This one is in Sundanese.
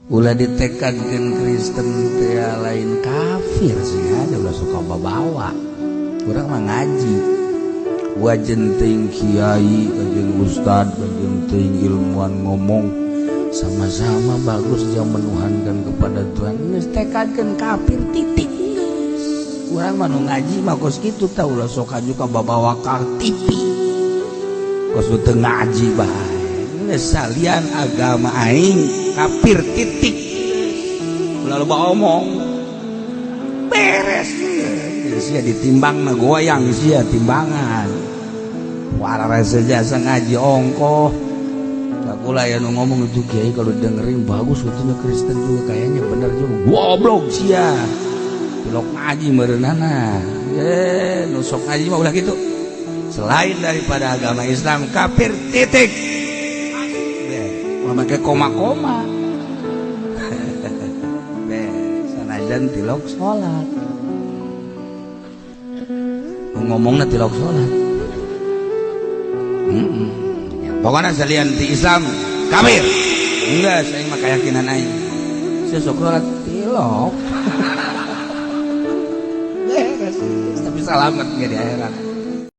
Ulah ditekadkeun Kristen teh lain kafir sih, ada ulah suka babawa. Urang mah ngaji wajen teuing kiai, wajen ustad, wajen teuing ilmuwan ngomong sama-sama bagus yang menuhankan kepada Tuhan, geus tekadkeun kafir titik. Urang mah nu ngaji mah kos kitu tah, ulah sok juga babawa ka TV kos teu ngaji bae. Geus, salian agama aing kafir titik, ulah loba omong, beres. Sia ditimbang na goyang sia timbangan. Warara jasa ngaji ongkoh. Kula ya nu ngomong itu, "Kiai, kalau dengerin bagus katanya, Kristen juga kayaknya bener juga." Goblok sia, tilok ngaji merenana. Eh, nu sok ngaji mah ulah gitu, selain daripada agama Islam kafir titik. Ulah make koma-koma. Sanajan tilok salat, ngomongna tilok salat. Pokoknya salian ti Islam kafir. Enggak, saya mah keyakinan aing. Saya sok salat tilok. Beres, tapi selamat nggak di akhirat.